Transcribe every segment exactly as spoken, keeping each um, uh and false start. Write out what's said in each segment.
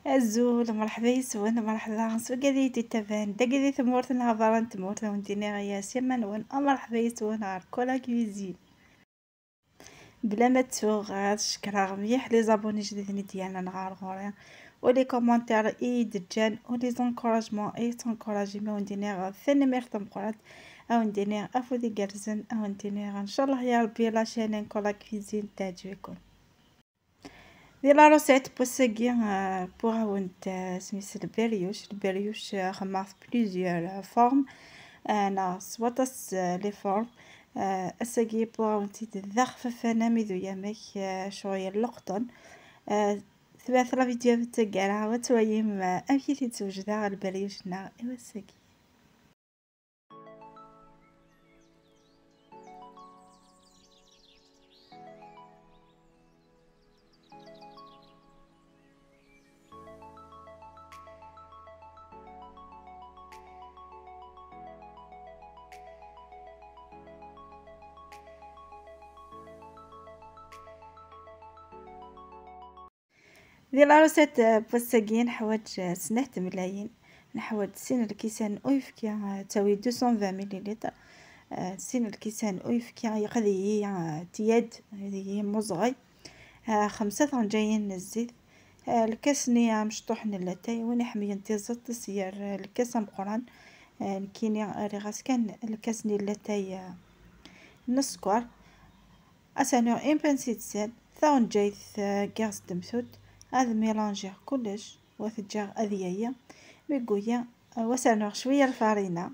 Azul, merḥba yes-wen, merḥba s wigad i yi-d-ittaban dagi di tmurt neɣ berra n tmurt, a wen-d-iniɣ yas yamma-nwen, a merḥba yes-wen ɣer Kola Cuisine. Bla ma ttuɣ, ad cekkreɣ mliḥ les abonnés ijdiden i d-yernan ɣer ɣur-i, u les commentaires i yi-d-ǧǧan, u les encouragements i yi-d-encouragent, a wen-d-iniɣ tanemmirt tameqqrant, a wen-d-iniɣ afud igerrzen, a wen-d-iniɣ ncallah ya Rebbi la chaîne n Kola Cuisine teɛǧeb-iken. Di la recette n wass-agi, euh, wwiɣ-awen-d, euh, isem-is lberyuc. Lberyuc, euh, xedmeɣ-t plusieurs, euh, formes, euh, neɣ s waṭas, euh, les formes. Euh, ass-agi wwiɣ-awen-t-id d axfafan am iduyamek, euh, ccɣel n leqṭen. Euh, tebɛet la vidéo n taggara, ad twalim, euh, amek i t-id-swejdeɣ lberyuc-nneɣ i wass-agi. Di la recette, euh, n wass-agi neḥwaǧ, euh, snat tmellalin, neḥwaǧ sin lkisan uyefki, euh, ttawi deux cent vingt millilitres, euh, sin lkisan uyefki yeqd-iyi, euh, tyad, yeqd-iyi muẓɣel, euh, xemsa tɣenǧayin n zzit, euh, lkas-nni amecṭuḥ n latay, win iḥemmlen tiẓeṭ s yer, euh, lkas ameqqran, euh, nekkini rriɣ-as kan lkas-nni n latay, euh, n sskeṛ. Ad s-rnuɣ une pincée de sel, taɣenǧayt, eh, n yiɣes n temtunt, ad mélangiɣ kullec, wa t-ǧǧeɣ ad yali. Mi yuli, eh, wa s-rnuɣ cwiya lfarina,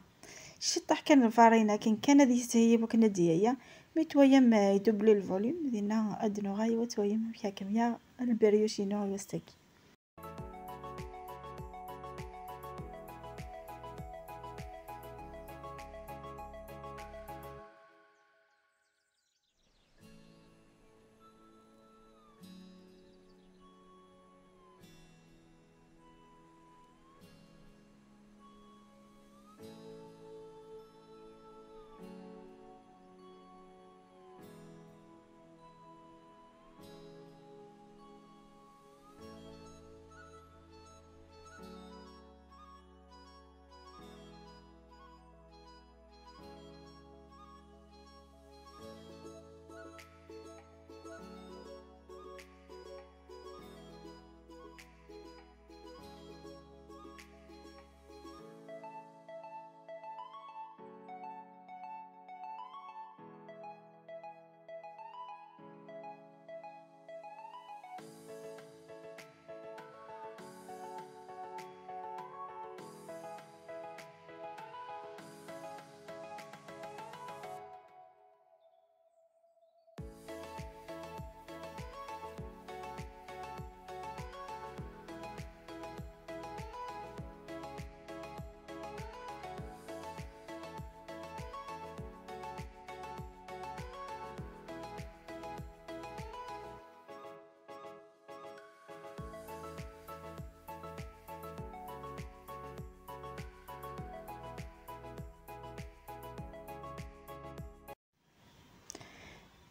ciṭṭaḥ kan lfarina, akken kan ad yeshel i wakken ad d-yali. Mi twalam, eh, idubli lvolume, dinna ad d-nuɣal, wa twalam amek akken ya lberyuc-inu i wass-agi.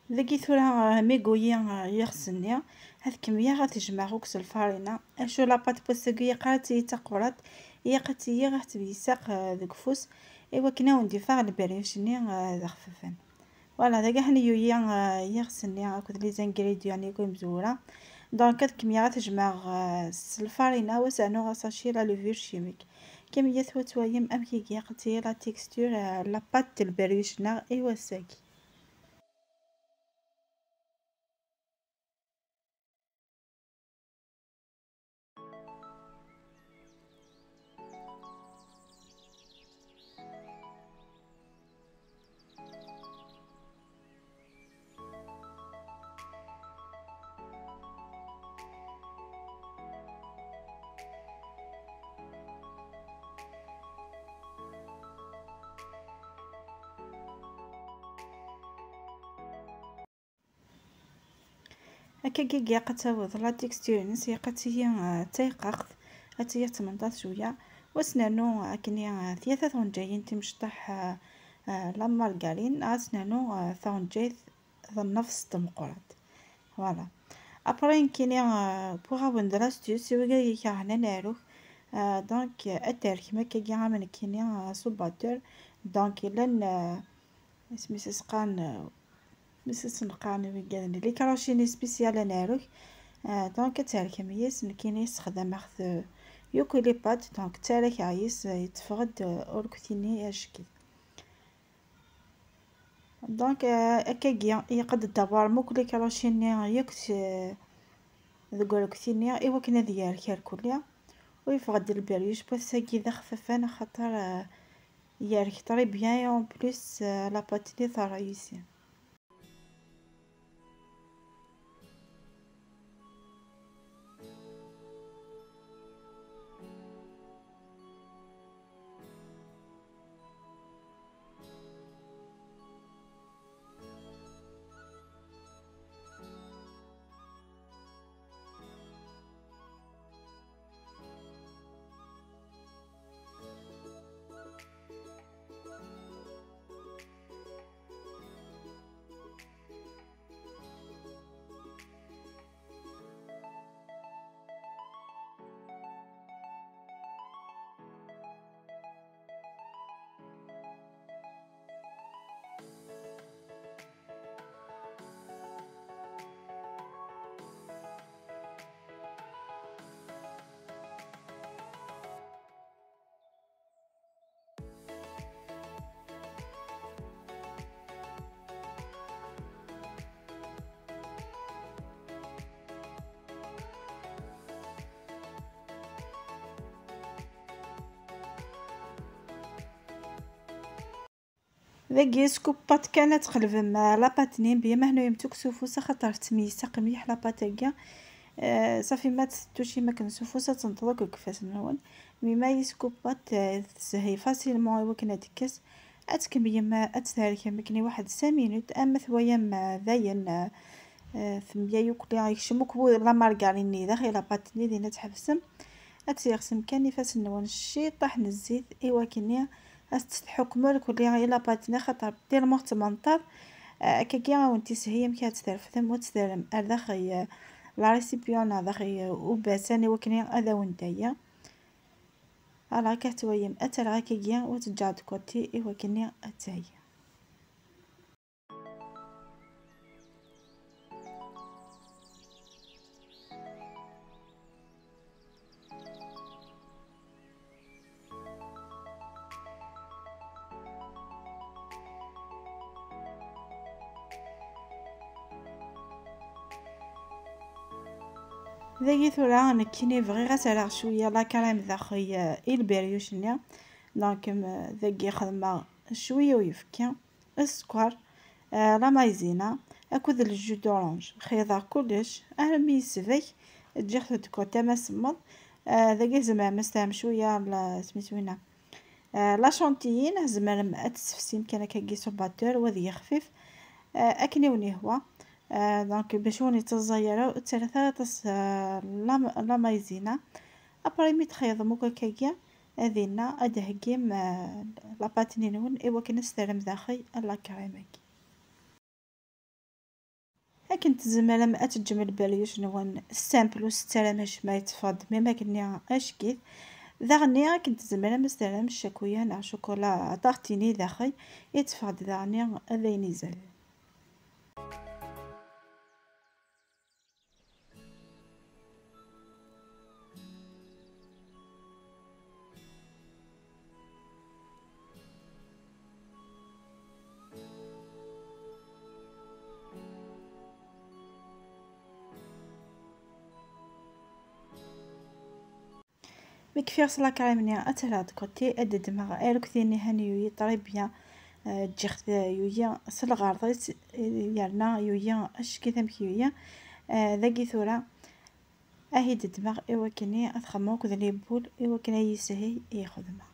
Dagi tura, eh, mi yuli, eh, yiɣes-nni, ad kemmleɣ ad t-jemɛeɣ akk s lfarina. Acu la pâte n wass-agi yeqqar-itt-iyi d taquraṭ, ilaq ad tili ad tt-yessaq, eh, deg ufus, i wakken ad wen-d-iffeɣ lberyuc-nni, eh, d axfafen. Voilà, dagi ḥni yuli, eh, yiɣes-nni akked les ingrédients-nni akk imezwura. Donc, ad kemmleɣ ad t-jemɛeɣ, eh, s lfarina, wa s-rnuɣ asaci la levure chimique. Kemmlet wa twalim amek i ilaq ad tili la texture, eh, la pâte n lberyuc-nneɣ i wass-agi. Akkagi ilaq ad taweḍ la texture-ines, ilaq ad tili, ah, d tayqaqt, ad tili d tmenṭaṭ cwiya. Wa s-nernu akkenni, ah, tlata tɣenǧayin timecṭaḥ, ah, ah, la margarine, ad s-nernu, ah, taɣenǧayt d nnefs tameqqrant. Voilà. Après nekkini, euh, wwiɣ-awen-d l'astuce i wigad ikerhen anaɛrug. Euh, donc, euh, ad terkem akkagi am nekkini, euh, s ubatur. Donc, llan, euh, isem-is qqaren, euh, isem-is qqaren i wigaden, les crochets-nni spécial anaɛrug. Euh, donc, ad terkem yis, nekkini ssexdameɣ-t, euh, yakk les pattes, donc ttarkaɣ yis, euh, yetteffeɣ-d, euh, urkti-nni acekk. Donc, euh, akkagi, yeqqed-d awarem akk les crochets-nni yakk s, deg urkti-nni, i wakken ad yerk irkelli. U yeffeɣ-d lberyuc, n wass-agi d axfafan, axaṭer, euh, yerk très bien, et en plus, euh, la pâte-nni terra yis-i. Dagi skupat kan ad tqelbem, euh, la pâte-nni, bien ma hnu yemtuk s ufus, axaṭer tettmeyyiz aqemyeḥ la pâte-agi. Euh, safi ma tt-, tucim akken s ufus, ad tenṭeḍ akk deg ifassen-nwen. Mi ma yeskupat, euh, teshel facilement i wakken ad tekkes. Ad tkemmlem, ad tt-thelkem akken i waḥed cinq minutes, ama twayam, euh, dayen, euh, euh, temya yuklya, yekcem akk la margarine-nni daxel la pâte-nni, din ad tḥebsem. Ad tyeɣsem kan ifassen-nwen ciṭṭaḥ n zzit, i wakken ad tt-tḥukmem irkelli i la pâte-nni, xaṭer tellement tettmenṭaḍ. Euh, akkagi ad wen-tishel amek ad tt-terfdem, ad tt-terrem ar daxel, euh, la récipient neɣ daxel, euh, ubasan, i wakken ad awen-d-tagi. Ala, akka twayem, ad tt-rreɣ akkagi, u ad tt-ǧǧeɣ de côté, i wakken ad tagi. Dagi tura nekkini bɣiɣ ad s-rreɣ cwiya la crème daxel, eh, i lberyuc-nni. Donc, m-, dagi xedmeɣ cwiya uyefki, sskeṛ, eh, la maïzena akked le jus d'orange. Xeyḍeɣ kullec armi yesbek, ǧǧiɣ-t de côté ma semmeḍ. Eh, dagi tzemrem ad s-terrem cwiya la, smiswina, eh, la chantilly, tzemrem ad tessefsim kan akkagi s ubatur, wa ad yexfif, eh, akken i wen-yehwa. Eh, donc, bac ur wen-yettaẓay ara, ur ttarrat ara aṭas, eh, la, la maïzena. Après, mi txeyḍem akk akkagi, dinna ad d-theggim, eh, la pâte-nni-nwen i wakken ad s-terrem daxel la crème-agi. Akken tzemrem ad teǧǧem lberyuc-nwen simple, ur s-tettarram acemma, yeṭṭef-d même akken-nni acek-it. Daɣen akken tzemrem ad s-terrem ccakula neɣ ccakula tartini daxel, yeṭṭef-d daɣen d ayen izaden. Mi kfiɣ s la crème-nni, ad tt-rreɣ de côté, ad d-ddmeɣ arekti-nni, han yuyi très bien, eh, ǧǧiɣ-t yuyi s lɣerḍ-is, yerna yuyi acek-it amek yuyi. Eh, dagi tura, ahi d-ddmeɣ i wakken ad xedmeɣ akked les boules, i wakken ad yishel i xedmeɣ.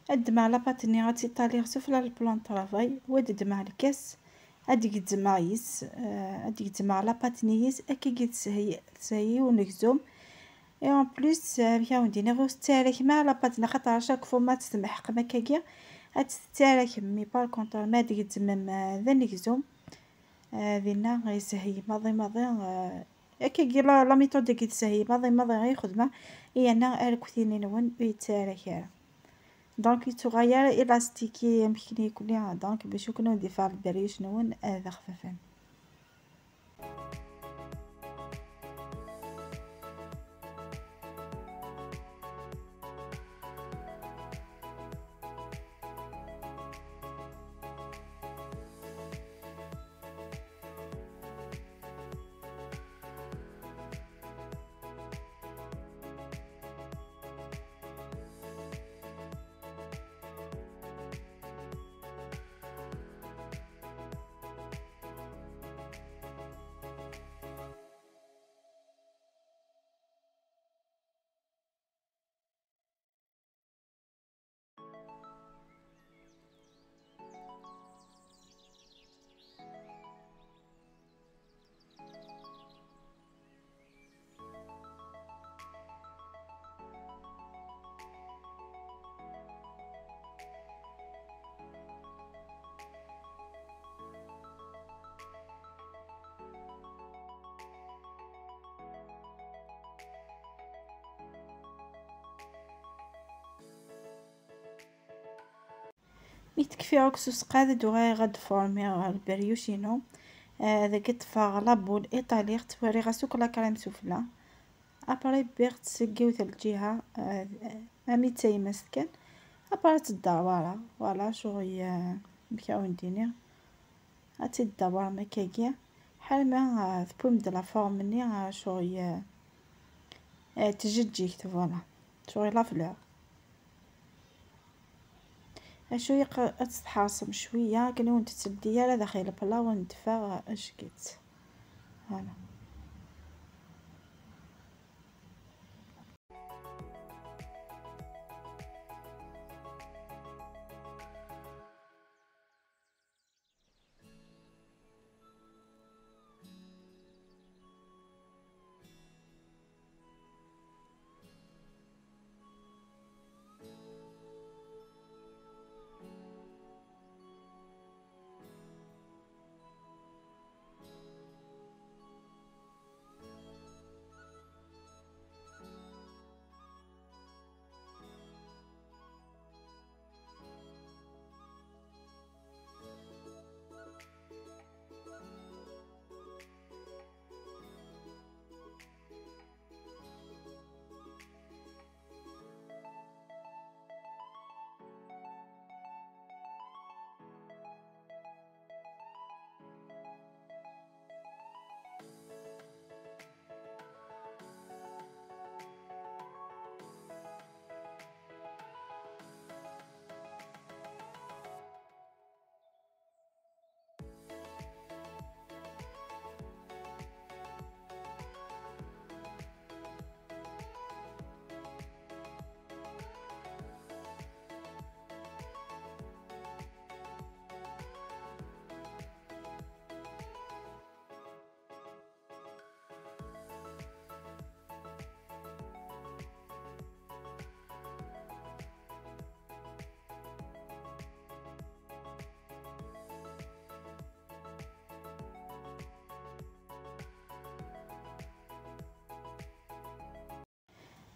Ad ddmeɣ la pâte-nni, ad tt-iṭaliɣ sufella le plan de travail, wa ad ddmeɣ lkas, Ad d-gezzmeɣ yis, eh, ad d-gezzmeɣ la pâte-nni yis, akka i tesheyyi, tesheyyi unegzum. Et en plus, eh, amek ara wen-d-iniɣ, ur tettarra ara la pâte-nni, xaṭer à chaque fois ma tt-tmeḥqem akkagi, ad tt-tettarra. Mais par contre, ma ad d-gezzmem, eh, d anegzum, eh, dinna yesheyyi maḍi maḍi, eh, akkagi la, la méthode-agi tesheyyi maḍi maḍi i xedmeɣ, yerna arekti-nni-nwen ur yettarra ara. Donc, yettuɣal ara élastique am kini kulli, donc, bac akken ad d-yeffeɣ lberyuc-nwen, eh, d axfafen. Mi tekfi akk s useqqad, ad uɣaleɣ ad d-formiɣ lberyuc-inu. Ah, dagi ṭṭfeɣ la boule étalée, ttweriɣ-as akk la crème sufella. Après, wwiɣ-tt seg yiwet lǧiha, ah, ami d taymast kan. Après, ad tt-ddawreɣ. Voilà, ccɣel, ah, amek ara wen-d-iniɣ. Ad tt-id-tdawrem akkagi. Ḥal ma, ah, tewwim-d la forme-nni, ah, ccɣel, ah, ah, tjeǧǧigt, voilà. Ccɣel la fleur. Acu yeq-, ad tt-tḥersem cwiya, akken ur wen-tetteldi ara daxel pla, wen-d-teffeɣ ack-itt. Voilà.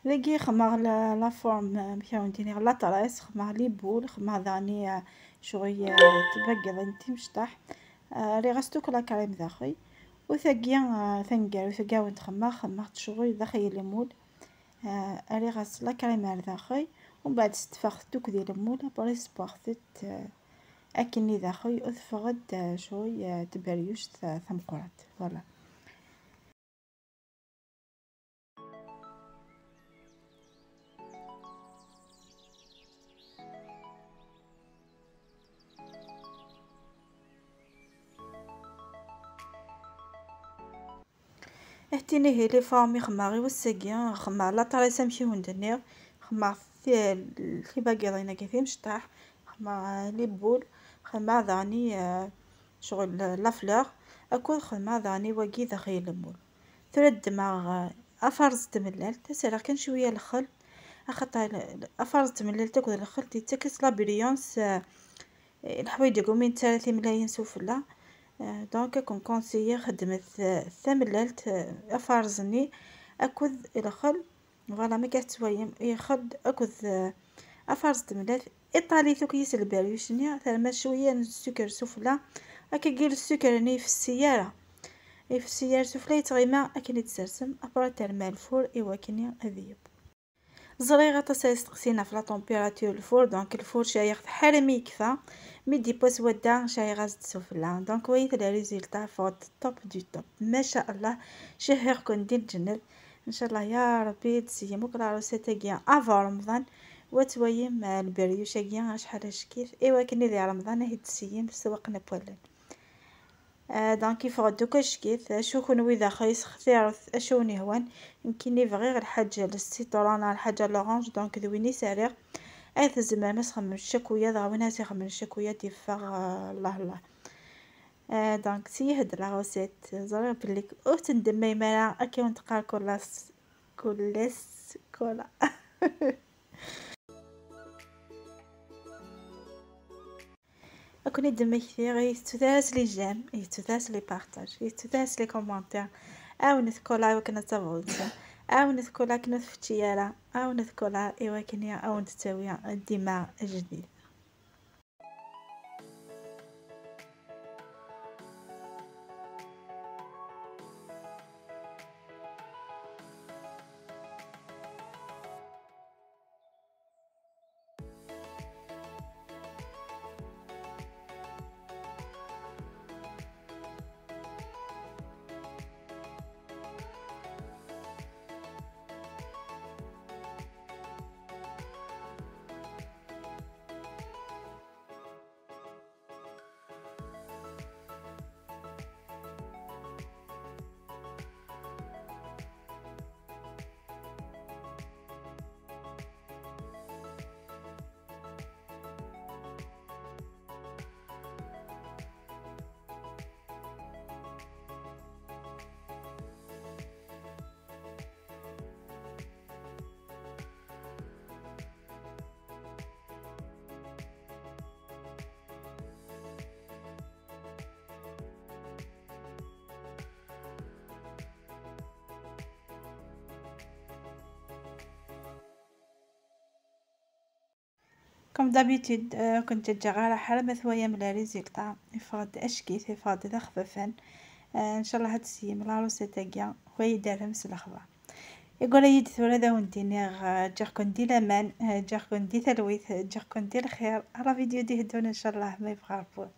Dagi xedmeɣ la, la forme, amek ara wen-d-iniɣ, la tresse, xedmeɣ les boules, xedmeɣ daɣen, eh, ccɣel, eh, tibaggaḍin timecṭaḥ. Eh, rriɣ-as-d akk la crème daxel. U tagi, eh, taneggarut-agi ara wen-d-xedmeɣ, xedmeɣ-tt ccɣel daxel les moules. Eh, rriɣ-as la crème ar daxel, u mbeɛd setfeɣ-t akk di les moules, après ssewweɣ-t, eh, akkenni daxel, u teffeɣ-d, eh, ccɣel, eh, tberyuct, eh, tameqqrant. Voilà. Ahat ihi les formes i xedmeɣ i wass-agi, xedmeɣ la tresse amek i wen-d-nniɣ, xedmeɣ ti-, tibagiḍin-agi timecṭaḥ, xedmeɣ, eh, les boules, xedmeɣ daɣen, eh, شغل la fleur. أكون خدمة ذاني وقي داخل المول. ثلاث دماغ أفرز تملال تسرق كان شوية الخل. أخطى أفرز تملال تاكل الخل تيتكس la brillance. الحوايج يقومين ثلاثين ملايين سفلى. دونك كون كونسيي خدمت ثملالت أفرزني أكد الخل. فوالا ما كتسويم يخد أكد أفرز تملالت. إيطالي ثوك يس البريوشني ثرمى شوية السكر سفلى. أكا قيل السكر ني في السيارة، إي في السيارة سفلى يتغيما أكن يتسرسم أبرا ترمى الفور إوا كني أذيب. زريغ أطاس يستقسينا في la température الفور، donc الفور شايغ حرمي يكفى، مي ديبوس ودا شايغ أزد سفلى. Donc ويت les résultats فوت top du top ما شاء الله. شهيغكن دي الجنة إن شاء الله يا ربي. تسيم وكل عروسة تاقيا أفا رمضان وتويم البريوش أقيا شحال شكيت إوا كني ذي رمضان هي تسيم سواق نبولن. آه، donc يفغ دوكا شكيت. شو كون ويدا خيس اختيار أشو نهوان. يمكن يبغي غير حاجة للسيترون على حاجة l'orange، donc ذويني سعريغ. أي تزمر ما سخمم الشكوية، ضاوينها سيخمم الشكوية تيفغ، آه، الله الله. آه، donc سيهد la recette، زرير بليك أو تندمي مالا أكي ونتقال كولاس، كولاس، كولا. أكون يدمكتي غير يتوتاس les j'aime، يتوتاس les partages، يتوتاس les commentaires. عاونت كولا وكنا تبغوت، عاونت كولا كنا تفتي يالا، عاونت كولا إيوا كني عاونت تاوية ديما جديد. Comme d'habitude، آه، كنت تجغر حرمة ويا من les résultats. يفرد أشكيت، يفرد ذا خففا. آه، إن شاء الله هاد السيم la recette تاقيا ويدار مس الأخبار. يقول لي يد ثورة ذا ونديني، آه، جاكم دي لمان، آه، جاكم دي ثلويث، آه، جاكم دي الخير. على فيديو دي هدون إن شاء الله ما يبغى ربون.